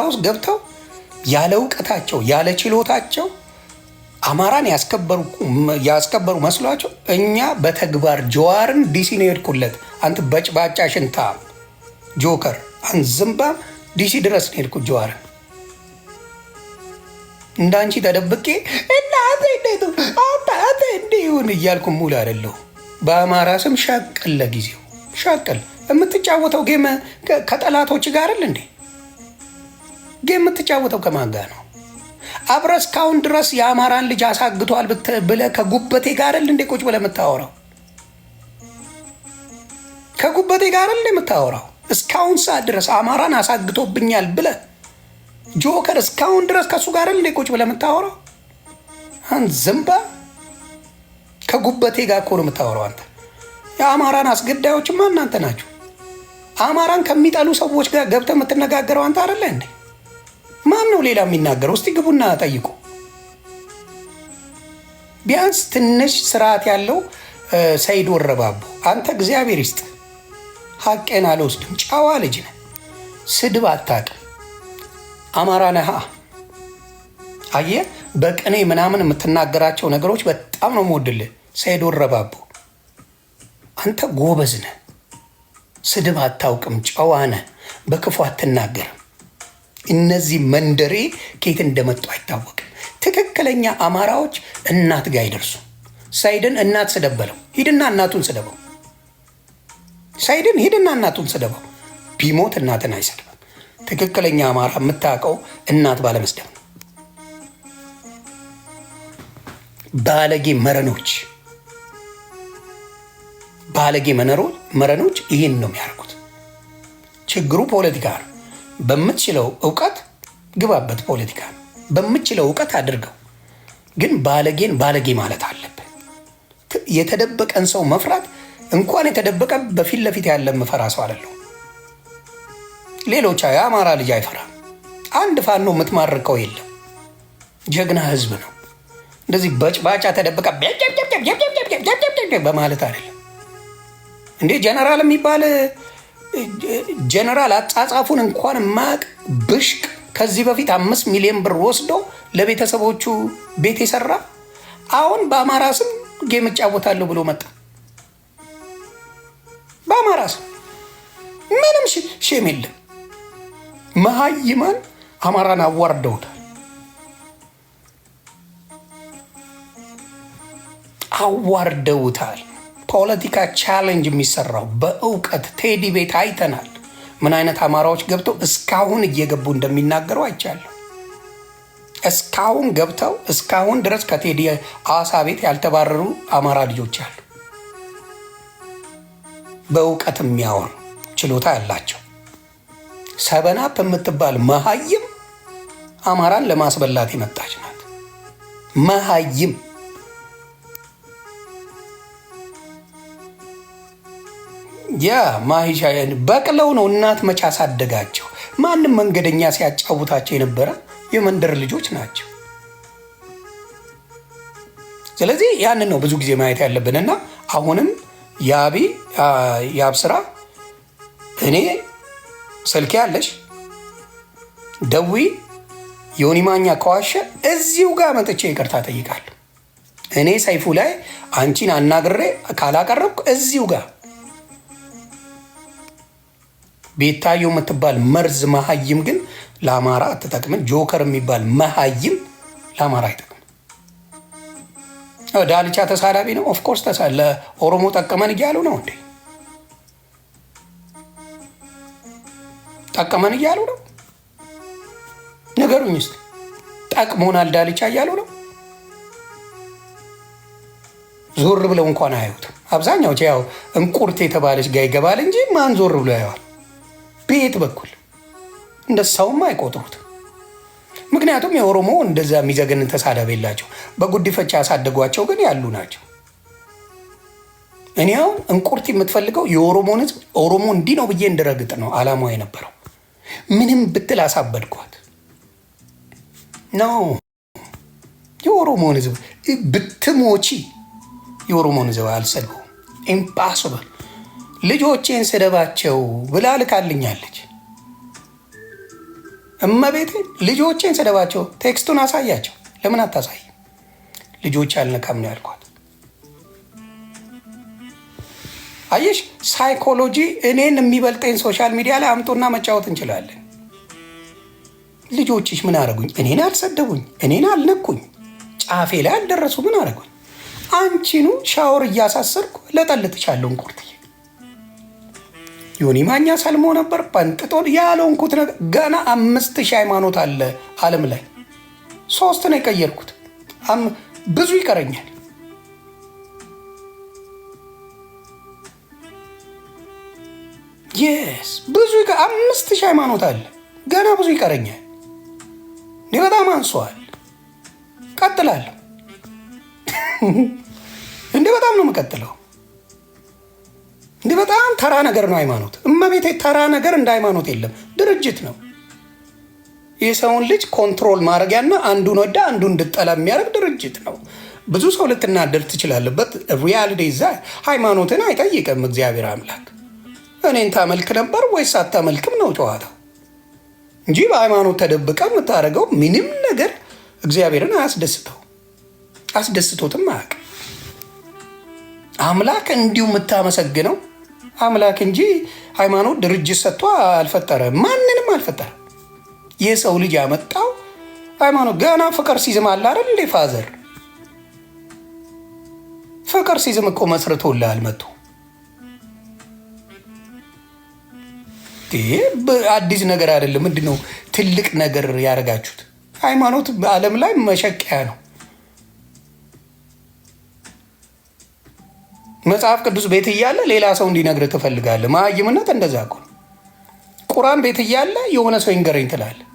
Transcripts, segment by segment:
ውስጥ ገብተው ያለ እውቀታቸው ያለ ችሎታቸው አማራን ያስከበሩ መስሏቸው፣ እኛ በተግባር ጀዋርን ዲሲ ነው የሄድኩለት። አንተ በጭባጫ ሽንታ ጆከር፣ አንተ ዝምባም፣ ዲሲ ድረስ ነው የሄድኩት ጀዋርን። እንዳንቺ ተደብቄ እናቴ እንዴት አባቴ እንዲሁን እያልኩ ሙሉ አይደለሁ። በአማራ ስም ሸቅል፣ ለጊዜው ሸቅል። የምትጫወተው game ከጠላቶች ጋር አይደል እንዴ? Game የምትጫወተው ከማን ጋር ነው? አብረ እስካሁን ድረስ የአማራን ልጅ አሳግቷል ብለህ ከጉበቴ ጋር አይደል እንዴ ቁጭ ብለህ የምታወራው? ከጉበቴ ጋር አይደል የምታወራው? እስካሁን ሰዓት ድረስ አማራን አሳግቶብኛል ብለህ ጆከር እስካሁን ድረስ ከእሱ ጋር አይደል እንዴ ቁጭ ብለህ የምታወራው? አንተ ዝምባ፣ ከጉበቴ ጋር እኮ ነው የምታወራው አንተ። የአማራን አስገዳዮችማ እናንተ ናችሁ። አማራን ከሚጠሉ ሰዎች ጋር ገብተህ የምትነጋገረው አንተ አይደለ እንዴ? ማን ነው ሌላ የሚናገረው? እስቲ ግቡና ጠይቁ። ቢያንስ ትንሽ ስርዓት ያለው ሰይድ ወረባቦ፣ አንተ እግዚአብሔር ይስጥ፣ ሀቄን አልወስድም። ጨዋ ልጅ ነህ፣ ስድብ አታውቅም። አማራ ነህ። አየህ፣ በቅኔ ምናምን የምትናገራቸው ነገሮች በጣም ነው የምወድልህ። ሰይድ ወረባቦ አንተ ጎበዝ ነህ፣ ስድብ አታውቅም፣ ጨዋ ነህ፣ በክፉ አትናገርም። እነዚህ መንደሬ ከየት እንደመጡ አይታወቅም። ትክክለኛ አማራዎች እናት ጋር አይደርሱ። ሰይድን እናት ስደበለው፣ ሂድና እናቱን ስደበው። ሰይድን ሂድና እናቱን ስደበው። ቢሞት እናትን አይሰድብም። ትክክለኛ አማራ የምታውቀው እናት ባለመስደብ ነው። ባለጌ መረኖች፣ ባለጌ መረኖች ይህን ነው የሚያደርጉት። ችግሩ ፖለቲካ ነው። በምትችለው እውቀት ግባበት። ፖለቲካ ነው። በምትችለው እውቀት አድርገው። ግን ባለጌን ባለጌ ማለት አለብህ። የተደበቀን ሰው መፍራት እንኳን የተደበቀ በፊት ለፊት ያለ ምፈራ ሰው አይደለሁም። ሌሎች የአማራ ልጅ አይፈራም። አንድ ፋኖ የምትማርከው የለም። ጀግና ህዝብ ነው። እንደዚህ በጭባጫ ተደብቀ በማለት አይደለም እንዴ። ጀነራል የሚባል ጀነራል አጻጻፉን እንኳን የማያውቅ ብሽቅ ከዚህ በፊት 5 ሚሊዮን ብር ወስዶ ለቤተሰቦቹ ቤት የሰራ አሁን በአማራ ስም game እጫወታለሁ ብሎ መጣ። በአማራ ስም ምንም shame የለም። መሀይማን አማራን አዋርደውታል፣ አዋርደውታል። ፖለቲካ challenge የሚሰራው በእውቀት። ቴዲ ቤት አይተናል። ምን አይነት አማራዎች ገብተው እስካሁን እየገቡ እንደሚናገሩ አይቻለሁ። እስካሁን ገብተው እስካሁን ድረስ ከቴዲ አዋሳ ቤት ያልተባረሩ አማራ ልጆች አሉ። በእውቀት የሚያወሩ ችሎታ ያላቸው። ሰበናፕ የምትባል መሀይም አማራን ለማስበላት የመጣች ናት። መሀይም። ያ ማሂሻ በቅለው ነው። እናት መቻ አሳደጋቸው። ማንም መንገደኛ ሲያጫውታቸው የነበረ የመንደር ልጆች ናቸው። ስለዚህ ያንን ነው ብዙ ጊዜ ማየት ያለብንና አሁንም የአቢ የአብስራ እኔ ስልኬ አለሽ ደዊ። ዮኒ ማኛ ከዋሸ እዚሁ ጋር መጥቼ ይቅርታ ጠይቃለሁ። እኔ ሰይፉ ላይ አንቺን አናግሬ ካላቀረብኩ እዚሁ ጋር ቤታዮ የምትባል መርዝ መሀይም ግን ለአማራ አትጠቅምን። ጆከር የሚባል መሀይም ለአማራ አይጠቅም። ዳልቻ ተሳዳቢ ነው። Of course ለኦሮሞ ጠቀመን እያሉ ነው እንዴ? ጠቀመን እያሉ ነው። ንገሩኝ እስኪ፣ ጠቅሞናል ዳልቻ እያሉ ነው። ዞር ብለው እንኳን አያዩትም። አብዛኛው ያው እንቁርት የተባለች ጋ ይገባል እንጂ ማን ዞር ብሎ ያየዋል? በየት በኩል እንደ ሰውም አይቆጥሩትም። ምክንያቱም የኦሮሞ እንደዛ የሚዘገንን ተሳዳቢ የላቸው። በጉዲፈቻ ያሳደጓቸው ግን ያሉ ናቸው። እኔ አሁን እንቁርት የምትፈልገው የኦሮሞን ሕዝብ ኦሮሞ እንዲህ ነው ብዬ እንድረግጥ ነው አላማው የነበረው። ምንም ብትል አሳበድኳት ነው። የኦሮሞን ሕዝብ ብትሞቺ የኦሮሞን ሕዝብ አልሰድበውም። Impossible። ልጆቼን ስደባቸው ብላ ልካልኛለች። እመቤቴ ልጆቼን ስደባቸው፣ text ኡን አሳያቸው። ለምን አታሳይ? ልጆች አልነካም ነው ያልኳት። አየሽ፣ psychology እኔን የሚበልጠኝ social media ላይ አምጡና መጫወት እንችላለን። ልጆችሽ ምን አረጉኝ? እኔን አልሰደቡኝ፣ እኔን አልነኩኝ፣ ጫፌ ላይ አልደረሱ። ምን አረጉኝ? አንቺኑ ሻወር እያሳሰርኩ ለጠልጥሻለሁ። እንቁርትዬ ዮኒ ማኛ ሰልሞ ነበር ጰንጥጦ ያልሆንኩት ነገር ገና 5000 ሃይማኖት አለ ዓለም ላይ፣ ሶስት ነው የቀየርኩት። ብዙ ይቀረኛል። Yes፣ ብዙ፣ 5000 ሃይማኖት አለ። ገና ብዙ ይቀረኛል። እንዲህ በጣም አንሰዋል። ቀጥላለሁ። እንዲህ በጣም ነው የምቀጥለው። እንዲህ በጣም ተራ ነገር ነው ሃይማኖት። እመቤቴ ተራ ነገር እንደ ሃይማኖት የለም። ድርጅት ነው። የሰውን ልጅ control ማድረጊያና አንዱን ወዳ አንዱን እንድጠላ የሚያደርግ ድርጅት ነው። ብዙ ሰው ልትናደድ ትችላለበት። Reality ዛ ሃይማኖትን አይጠይቅም እግዚአብሔር አምላክ። እኔን ታመልክ ነበር ወይስ አታመልክም ነው ጨዋታው እንጂ በሃይማኖት ተደብቀ የምታደርገው ምንም ነገር እግዚአብሔርን አያስደስተው፣ አስደስቶትም አያውቅም። አምላክ እንዲሁ የምታመሰግነው አምላክ እንጂ ሃይማኖት ድርጅት ሰጥቶ አልፈጠረም፣ ማንንም አልፈጠረም። የሰው ልጅ ያመጣው ሃይማኖት ገና ፍቅር ሲዝም አለ አይደል እንዴ father? ፍቅር ሲዝም እኮ መስርቶልሃል መጥቶ። አዲስ ነገር አይደለም። ምንድን ነው ትልቅ ነገር ያደረጋችሁት? ሃይማኖት በዓለም ላይ መሸቀያ ነው። መጽሐፍ ቅዱስ ቤት እያለ ሌላ ሰው እንዲነግርህ ትፈልጋለህ። መሀይምነት እንደዛ እኮ ነው። ቁርአን ቤት እያለ የሆነ ሰው ይንገረኝ ትላለህ።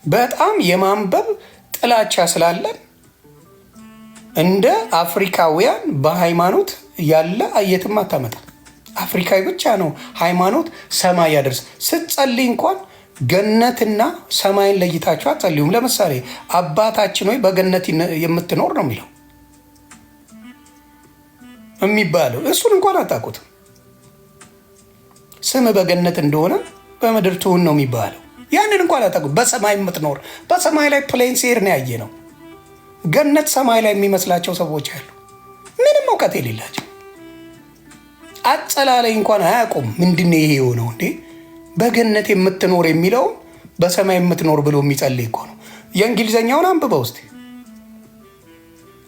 በጣም የማንበብ ጥላቻ ስላለን እንደ አፍሪካውያን በሃይማኖት ያለ የትም አታመጣም። አፍሪካዊ ብቻ ነው ሃይማኖት ሰማይ ያደርስ። ስትጸልይ እንኳን ገነትና ሰማይን ለይታችሁ አትጸልዩም። ለምሳሌ አባታችን ሆይ በገነት የምትኖር ነው የሚለው የሚባለው፣ እሱን እንኳን አታውቁትም። ስም በገነት እንደሆነ በምድር ትሁን ነው የሚባለው። ያንን እንኳን አታውቁም። በሰማይ የምትኖር፣ በሰማይ ላይ plane ሲሄድ ነው ያየ ነው። ገነት ሰማይ ላይ የሚመስላቸው ሰዎች አሉ፣ ምንም እውቀት የሌላቸው፣ አጸላለይ እንኳን አያውቁም። ምንድን ነው ይሄ የሆነው እንዴ? በገነት የምትኖር የሚለውን በሰማይ የምትኖር ብሎ የሚጸልይ እኮ ነው። የእንግሊዝኛውን አንብበው እስቲ።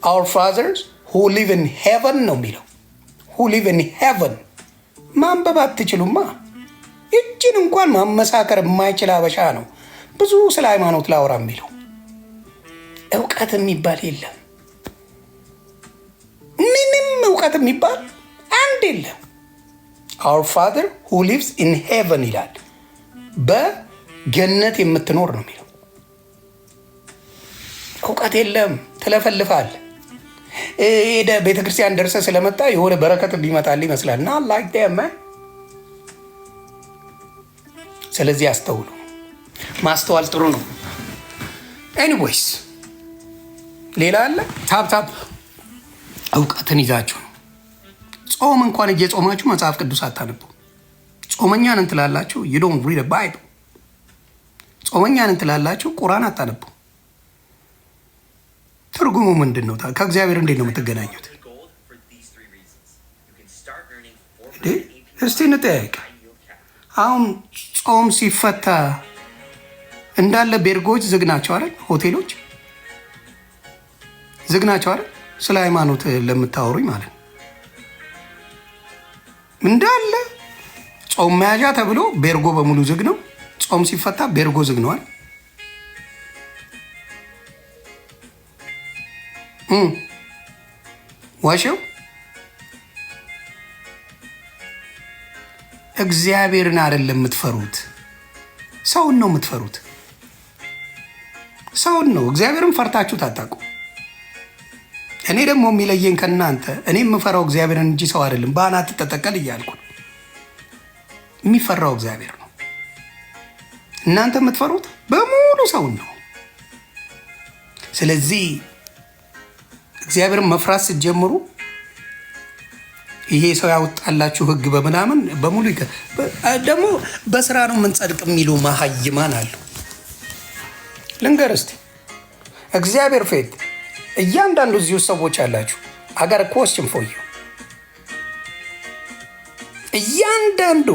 "Our fathers who live in heaven" ነው የሚለው። "Who live in heaven"። ማንበብ አትችሉማ። ይችን እንኳን ማመሳከር የማይችል አበሻ ነው ብዙ ስለ ሃይማኖት ላውራ የሚለው። እውቀት የሚባል የለም። ምንም እውቀት የሚባል አንድ የለም። "Our father who lives in heaven" ይላል። በገነት የምትኖር ነው የሚለው። እውቀት የለም፣ ትለፈልፋል። ሄደ ቤተክርስቲያን ደርሰ ስለመጣ የሆነ በረከት ቢመጣል ይመስላል እና like። ስለዚህ አስተውሉ። ማስተዋል ጥሩ ነው። Anyways ሌላ አለ። Tap tap እውቀትን ይዛችሁ ነው። ጾም እንኳን እየጾማችሁ መጽሐፍ ቅዱስ አታነቡ። ጾመኛ ነን ትላላችሁ፣ you don't read Bible። ጾመኛ ነን ትላላችሁ፣ ቁርአን አታነቡ። ትርጉሙ ምንድን ነው? ከእግዚአብሔር እንዴት ነው የምትገናኙት? እስቲ እንጠያየቅ። አሁን ጾም ሲፈታ እንዳለ ቤርጎች ዝግ ናቸው አይደል? ሆቴሎች ዝግ ናቸው አይደል? ስለ ሃይማኖት ለምታወሩኝ ማለት ነው። እንዳለ ጾም መያዣ ተብሎ ቤርጎ በሙሉ ዝግ ነው። ጾም ሲፈታ ቤርጎ ዝግ ነው አይደል? ዋሸው? እግዚአብሔርን አይደለም የምትፈሩት፣ ሰውን ነው የምትፈሩት። ሰውን ነው። እግዚአብሔርን ፈርታችሁ ታጣቁ። እኔ ደግሞ የሚለየኝ ከእናንተ እኔ የምፈራው እግዚአብሔርን እንጂ ሰው አይደለም። በአናት ትተጠቀል እያልኩ ነው። የሚፈራው እግዚአብሔር ነው። እናንተ የምትፈሩት በሙሉ ሰውን ነው። ስለዚህ እግዚአብሔርን መፍራት ስትጀምሩ ይሄ ሰው ያወጣላችሁ ህግ በምናምን በሙሉ ደግሞ በስራ ነው የምንጸድቅ የሚሉ መሀይማን አሉ። ልንገር እስቲ እግዚአብሔር ፊት እያንዳንዱ እዚሁ ሰዎች አላችሁ። I got a question for you። እያንዳንዱ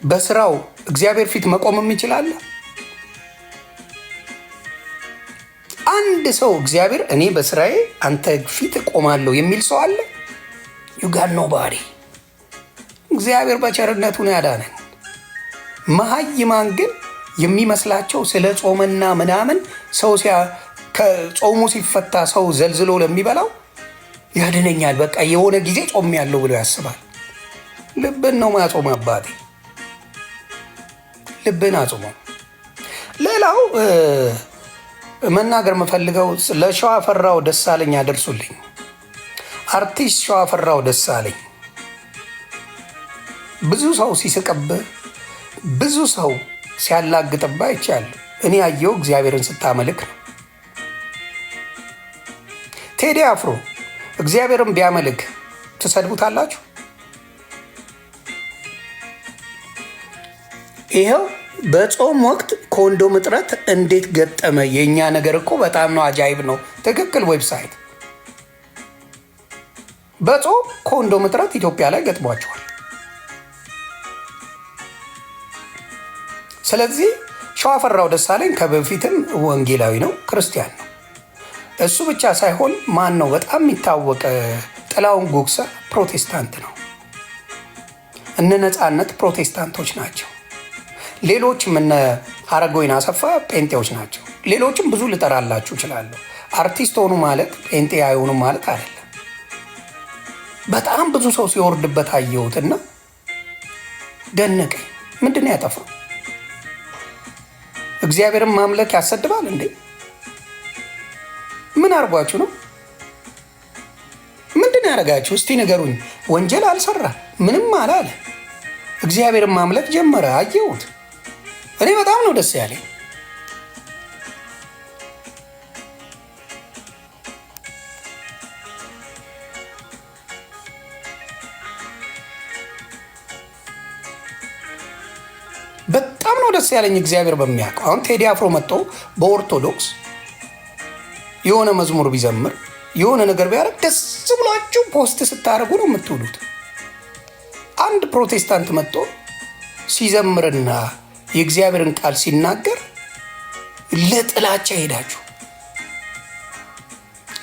በስራው እግዚአብሔር ፊት መቆም የሚችል አለ? አንድ ሰው እግዚአብሔር እኔ በስራዬ አንተ ፊት እቆማለሁ የሚል ሰው አለ? You got nobody። እግዚአብሔር በቸርነቱ ነው ያዳነን። መሀይማን ግን የሚመስላቸው ስለ ጾምና ምናምን ሰው ከጾሙ ሲፈታ ሰው ዘልዝሎ ለሚበላው ያድነኛል፣ በቃ የሆነ ጊዜ ጾም ያለው ብሎ ያስባል። ልብን ነው ማጾም አባቴ፣ ልብን አጽመው። ሌላው መናገር የምፈልገው ለሸዋፈራው ደሳለኝ አደርሱልኝ። አርቲስት ሸዋፈራው ደሳለኝ ብዙ ሰው ሲስቅብህ፣ ብዙ ሰው ሲያላግጥብህ አይቻለሁ። እኔ ያየው እግዚአብሔርን ስታመልክ ነው። ቴዲ አፍሮ እግዚአብሔርን ቢያመልክ ትሰድቡታላችሁ። ይኸው በጾም ወቅት ኮንዶም እጥረት እንዴት ገጠመ? የእኛ ነገር እኮ በጣም ነው፣ አጃይብ ነው። ትክክል website በጾም ኮንዶም እጥረት ኢትዮጵያ ላይ ገጥሟቸዋል። ስለዚህ ሸዋፈራው ደሳለኝ ከበፊትም ወንጌላዊ ነው፣ ክርስቲያን ነው። እሱ ብቻ ሳይሆን ማን ነው በጣም የሚታወቅ ጥላሁን ጉግሳ ፕሮቴስታንት ነው። እነ ነፃነት ፕሮቴስታንቶች ናቸው። ሌሎችም እነ ሀረጎይን አሰፋ ጴንጤዎች ናቸው። ሌሎችም ብዙ ልጠራላችሁ እችላለሁ። አርቲስት ሆኑ ማለት ጴንጤ አይሆኑ ማለት አይደለም። በጣም ብዙ ሰው ሲወርድበት አየሁትና ደነቀኝ። ምንድን ነው ያጠፋው? እግዚአብሔርን ማምለክ ያሰድባል እንዴ? ምን አድርጓችሁ ነው? ምንድን ነው ያደረጋችሁ? እስቲ ንገሩኝ። ወንጀል አልሰራ፣ ምንም አላለ። እግዚአብሔርን ማምለክ ጀመረ። አየሁት። እኔ በጣም ነው ደስ ያለኝ። በጣም ነው ደስ ያለኝ እግዚአብሔር በሚያውቀው። አሁን ቴዲ አፍሮ መጥቶ በኦርቶዶክስ የሆነ መዝሙር ቢዘምር፣ የሆነ ነገር ቢያደርግ ደስ ብሏችሁ post ስታደርጉ ነው የምትውሉት። አንድ ፕሮቴስታንት መጥቶ ሲዘምርና የእግዚአብሔርን ቃል ሲናገር ለጥላቻ ሄዳችሁ።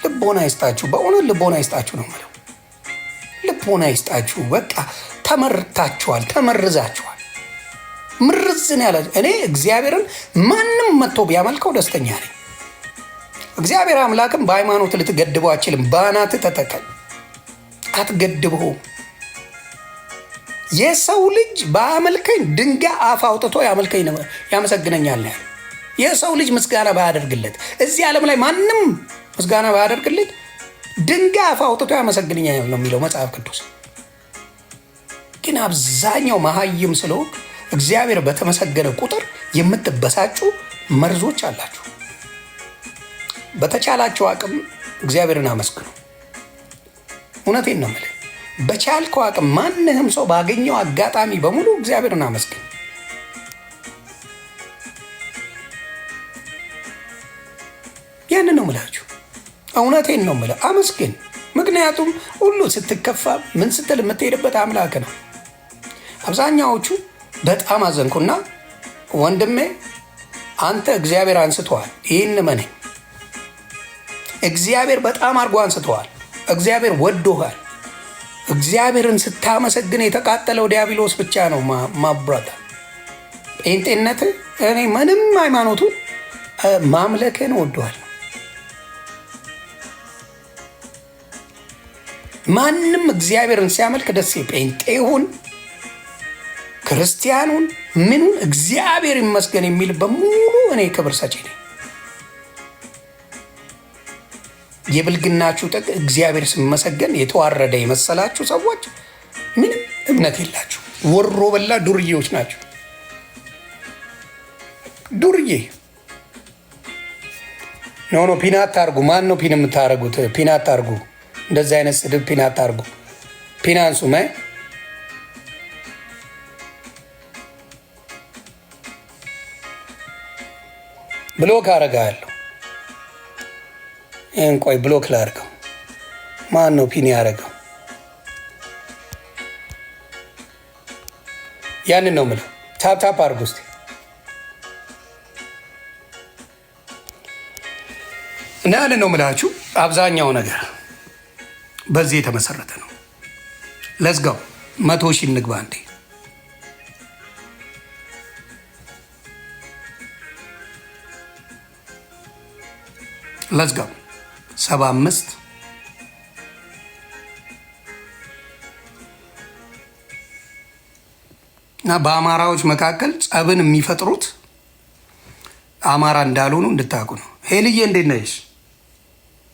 ልቦና ይስጣችሁ። በእውነት ልቦና ይስጣችሁ ነው የምለው። ልቦና ይስጣችሁ። በቃ ተመርታችኋል፣ ተመርዛችኋል። ምርዝን ያለ እኔ እግዚአብሔርን ማንም መጥቶ ቢያመልከው ደስተኛ ነኝ። እግዚአብሔር አምላክም በሃይማኖት ልትገድበው አትችልም። በአናት ተተከል፣ አትገድበውም። የሰው ልጅ ባያመልከኝ ድንጋይ አፍ አውጥቶ ያመልከኝ ያመሰግነኛል ነው ያለው። የሰው ልጅ ምስጋና ባያደርግለት፣ እዚህ ዓለም ላይ ማንም ምስጋና ባያደርግለት ድንጋይ አፍ አውጥቶ ያመሰግነኛል ነው የሚለው መጽሐፍ ቅዱስ። ግን አብዛኛው መሀይም ስለሆንክ እግዚአብሔር በተመሰገነ ቁጥር የምትበሳጩ መርዞች አላችሁ። በተቻላቸው አቅም እግዚአብሔርን አመስግኑ። እውነቴን ነው የምልህ። በቻልከው አቅም ማንህም ሰው ባገኘው አጋጣሚ በሙሉ እግዚአብሔርን አመስግን። ያንን ነው የምላችሁ። እውነቴን ነው የምልህ፣ አመስግን። ምክንያቱም ሁሉ ስትከፋ ምን ስትል የምትሄድበት አምላክ ነው። አብዛኛዎቹ በጣም አዘንኩና ወንድሜ አንተ እግዚአብሔር አንስተዋል። ይህን እመነኝ። እግዚአብሔር በጣም አድርጎ አንስተዋል። እግዚአብሔር ወዶሃል። እግዚአብሔርን ስታመሰግን የተቃጠለው ዲያብሎስ ብቻ ነው። My brother፣ ጴንጤነት እኔ ምንም ሃይማኖቱን ማምለክን ወደዋል። ማንም እግዚአብሔርን ሲያመልክ ደስ፣ ጴንጤ ይሁን ክርስቲያኑን ምኑን እግዚአብሔር ይመስገን የሚል በሙሉ እኔ ክብር ሰጪ ነኝ። የብልግናችሁ ጥግ እግዚአብሔር ሲመሰገን የተዋረደ የመሰላችሁ ሰዎች ምንም እምነት የላችሁ። ወሮ በላ ዱርዬዎች ናቸው። ዱርዬ። No, no, pin አታርጉ። ማን ነው pin የምታደርጉት? Pin አታርጉ። እንደዚህ አይነት ስድብ pin አታርጉ። Pin አንሱ man። Block አረጋለሁ። ይህን ቆይ block ላርገው። ማን ነው pin ያደረገው? ያንን ነው ምለው። Tap tap አርጉ እስቲ። እና ያንን ነው ምላችሁ። አብዛኛው ነገር በዚህ የተመሰረተ ነው። Let's go፣ 100,000 እንግባ እንዴ። Let's go፣ 75። እና በአማራዎች መካከል ጸብን የሚፈጥሩት አማራ እንዳልሆኑ እንድታውቁ ነው። ሄልዬ እንዴት ነሽ?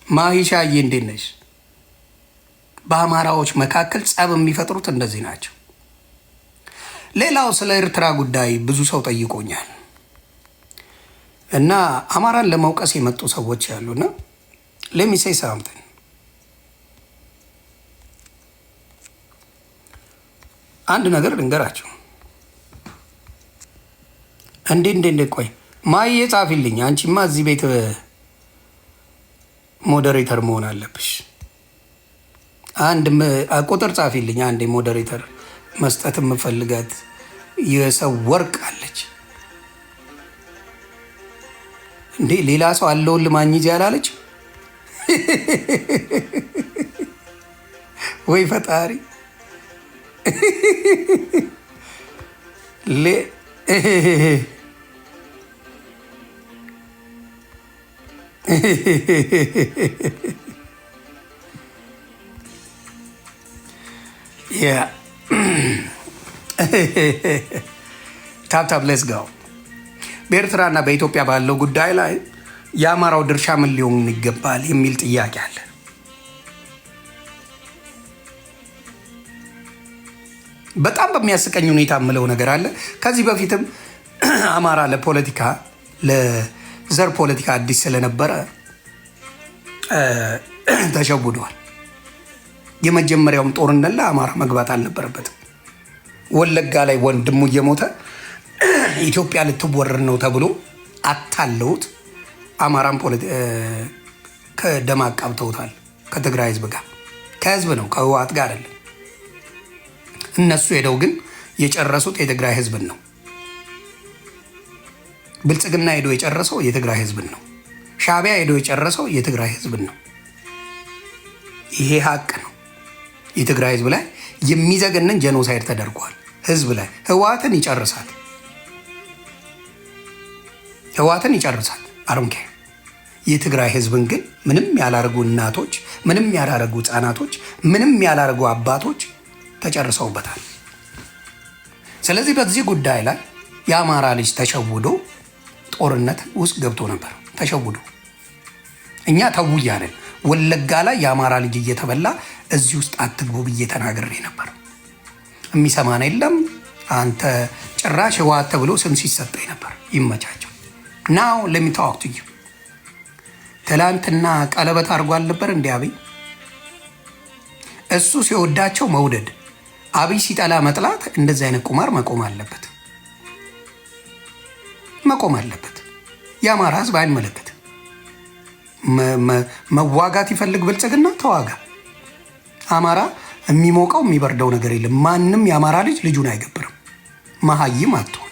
ማሂሻዬ እንዴት ነሽ? በአማራዎች መካከል ጸብ የሚፈጥሩት እንደዚህ ናቸው። ሌላው ስለ ኤርትራ ጉዳይ ብዙ ሰው ጠይቆኛል እና አማራን ለመውቀስ የመጡ ሰዎች ያሉና let me say something። አንድ ነገር ልንገራቸው። እንዴ እንዴ እንዴ፣ ቆይ ማዬ ጻፊልኝ። አንቺማ እዚህ ቤት moderator መሆን አለብሽ። አንድ ቁጥር ጻፊልኝ። አንድ moderator መስጠት የምፈልጋት የሰው ወርቅ አለች። እንዴ ሌላ ሰው አለውን ልማኝ ያላለች ወይ ፈጣሪ። Yeah, tap tap, let's go። በኤርትራና በኢትዮጵያ ባለው ጉዳይ ላይ የአማራው ድርሻ ምን ሊሆን ይገባል የሚል ጥያቄ አለ። በጣም በሚያስቀኝ ሁኔታ የምለው ነገር አለ። ከዚህ በፊትም አማራ ለፖለቲካ፣ ለዘር ፖለቲካ አዲስ ስለነበረ ተሸውደዋል። የመጀመሪያውም ጦርነት ላይ አማራ መግባት አልነበረበትም። ወለጋ ላይ ወንድሙ እየሞተ ኢትዮጵያ ልትወረር ነው ተብሎ አታለውት አማራን ከደም አቃብተውታል። ከትግራይ ህዝብ ጋር፣ ከህዝብ ነው፣ ከህወሓት ጋር አይደለም። እነሱ ሄደው ግን የጨረሱት የትግራይ ህዝብን ነው። ብልጽግና ሄዶ የጨረሰው የትግራይ ህዝብን ነው። ሻዕቢያ ሄዶ የጨረሰው የትግራይ ህዝብን ነው። ይሄ ሀቅ ነው። የትግራይ ህዝብ ላይ የሚዘገንን genocide ተደርጓል። ህዝብ ላይ ህወሓትን ይጨርሳል። ህወሓትን ይጨርሳል። I don't care። የትግራይ ህዝብን ግን ምንም ያላረጉ እናቶች፣ ምንም ያላረጉ ህጻናቶች፣ ምንም ያላረጉ አባቶች ተጨርሰውበታል። ስለዚህ በዚህ ጉዳይ ላይ የአማራ ልጅ ተሸውዶ ጦርነት ውስጥ ገብቶ ነበር። ተሸውዶ እኛ ተዉ እያለን ወለጋ ላይ የአማራ ልጅ እየተበላ እዚህ ውስጥ አትግቡ ብዬ ተናግሬ ነበር። የሚሰማን የለም። አንተ ጭራሽ ህወሓት ተብሎ ስም ሲሰጠኝ ነበር። ይመቻቸው። Now let me talk to you። ትላንትና ቀለበት አድርጎ አልነበር እንዲ አብይ? እሱ ሲወዳቸው መውደድ፣ አብይ ሲጠላ መጥላት። እንደዚህ አይነት ቁማር መቆም አለበት፣ መቆም አለበት። የአማራ ህዝብ አይመለከትም። መዋጋት ይፈልግ ብልጽግና ተዋጋ። አማራ የሚሞቀው የሚበርደው ነገር የለም። ማንም የአማራ ልጅ ልጁን አይገብርም። መሀይም አትሆን።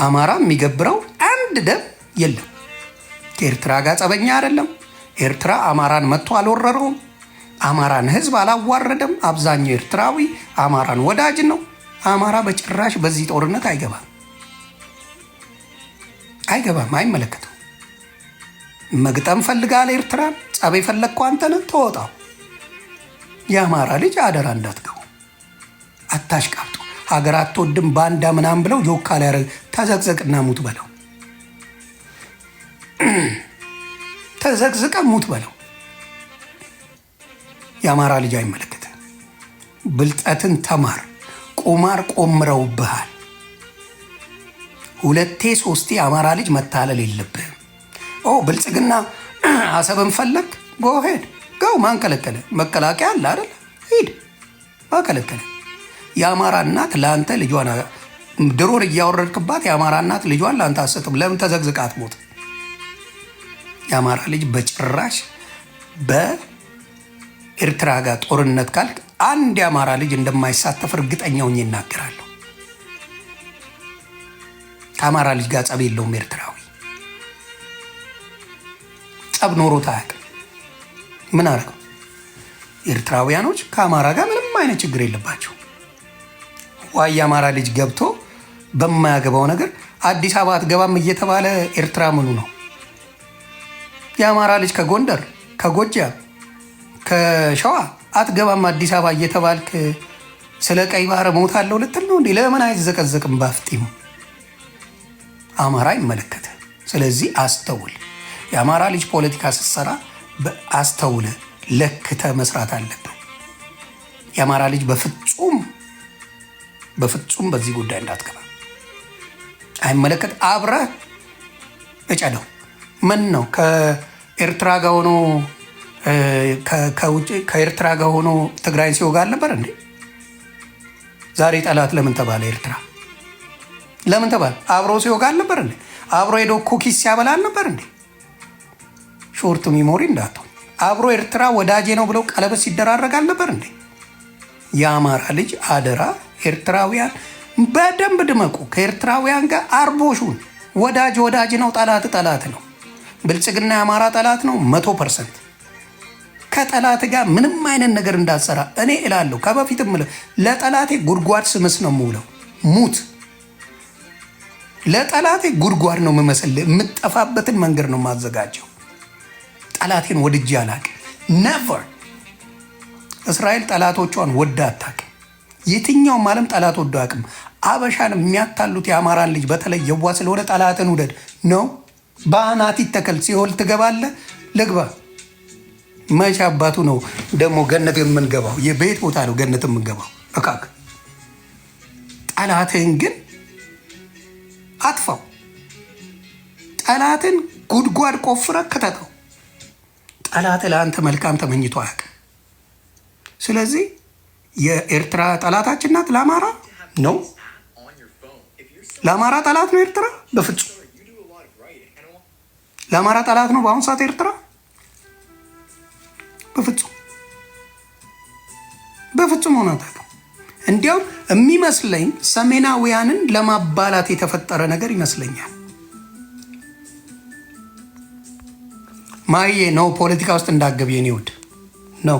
አማራ የሚገብረው አንድ ደም የለም። ከኤርትራ ጋር ጸበኛ አይደለም። ኤርትራ አማራን መጥቶ አልወረረውም። አማራን ህዝብ አላዋረደም። አብዛኛው ኤርትራዊ አማራን ወዳጅ ነው። አማራ በጭራሽ በዚህ ጦርነት አይገባም፣ አይገባም፣ አይመለከተው። መግጠም ፈልጋል ኤርትራን፣ ጸብ የፈለግከው አንተ ነህ፣ ተወጣው። የአማራ ልጅ አደራ እንዳትገቡ፣ አታሽቃብጡ። ሀገር አትወድም ባንዳ ምናምን ብለው ጆካ ላይ ተዘቅዘቅና ሙት በለው፣ ተዘቅዝቀ ሙት በለው። የአማራ ልጅ አይመለከትም። ብልጠትን ተማር። ቁማር ቆምረውብሃል። ሁለቴ ሶስቴ የአማራ ልጅ መታለል የለብህም። ኦ ብልጽግና አሰብን ፈለግ go ahead, go። ማን ከለከለ? መከላከያ አለ አይደል? ሂድ። ማን ከለከለ? የአማራ እናት ለአንተ ልጇን ድሮን እያወረድክባት የአማራ እናት ልጇን ለአንተ አትሰጥም። ለምን ተዘግዝቃ አትሞት? የአማራ ልጅ በጭራሽ በኤርትራ ጋር ጦርነት ካልክ አንድ የአማራ ልጅ እንደማይሳተፍ እርግጠኛ ሆኜ እናገራለሁ። ከአማራ ልጅ ጋር ጸብ የለውም ኤርትራዊ። ጸብ ኖሮት አያውቅም። ምን አደረገው? ኤርትራውያኖች ከአማራ ጋር ምንም አይነት ችግር የለባቸው። Why የአማራ ልጅ ገብቶ በማያገባው ነገር አዲስ አበባ አትገባም እየተባለ ኤርትራ ምኑ ነው? የአማራ ልጅ ከጎንደር፣ ከጎጃም፣ ከሸዋ አትገባም አዲስ አበባ እየተባልክ ስለ ቀይ ባህር እሞታለሁ ልትል ነው እንዴ? ለምን አይዘቀዘቅም ባፍጢሙ? አማራ አይመለከትህ። ስለዚህ አስተውል። የአማራ ልጅ ፖለቲካ ስትሰራ አስተውለ ለክተ መስራት አለብህ። የአማራ ልጅ በፍጹም በፍጹም በዚህ ጉዳይ እንዳትገባ፣ አይመለከት። አብረህ እጨደው። ምን ነው ከኤርትራ ጋር ሆኖ ከውጭ ከኤርትራ ጋር ሆኖ ትግራይን ሲወጋ አልነበር እንዴ? ዛሬ ጠላት ለምን ተባለ? ኤርትራ ለምን ተባለ? አብሮ ሲወጋ አልነበር እንዴ? አብሮ ሄዶ cookies ሲያበላ አልነበር እንዴ? Short memory እንዳትሆን። አብሮ ኤርትራ ወዳጄ ነው ብለው ቀለበት ሲደራረግ አልነበር እንዴ? የአማራ ልጅ አደራ፣ ኤርትራውያን በደንብ ድመቁ። ከኤርትራውያን ጋር አርቦሹን። ወዳጅ ወዳጅ ነው፣ ጠላት ጠላት ነው። ብልጽግና የአማራ ጠላት ነው 100%። ከጠላት ጋር ምንም አይነት ነገር እንዳትሰራ እኔ እላለሁ። ከበፊትም ለጠላቴ ጉድጓድ ስምስ ነው የምውለው። ሙት፣ ለጠላቴ ጉድጓድ ነው የምመስል። የምጠፋበትን መንገድ ነው የማዘጋጀው። ጠላቴን ወድጄ አላቅም። Never። እስራኤል ጠላቶቿን ወዳ አታውቅም። የትኛውም ዓለም ጠላት ወዶ አያውቅም። አበሻን የሚያታሉት የአማራን ልጅ በተለይ የዋ ስለሆነ ጠላትን ውደድ ነው። በአናት ይተከል፣ ሲኦል ትገባለህ። ልግባ። መቼ አባቱ ነው ደግሞ ገነት የምንገባው? የቤት ቦታ ነው ገነት የምንገባው? እካክ፣ ጠላትህን ግን አጥፋው። ጠላትን ጉድጓድ ቆፍረ ክተተው። ጠላት ለአንተ መልካም ተመኝቶ አያውቅም። ስለዚህ የኤርትራ ጠላታችን ናት ለአማራ ነው። ለአማራ ጠላት ነው ኤርትራ? በፍጹም። ለአማራ ጠላት ነው በአሁኑ ሰዓት ኤርትራ? በፍጹም በፍጹም ሆነ አታውቅም። እንዲያውም የሚመስለኝ ሰሜናውያንን ለማባላት የተፈጠረ ነገር ይመስለኛል። ማዬ ነው ፖለቲካ ውስጥ እንዳገብ የኔ ውድ ነው።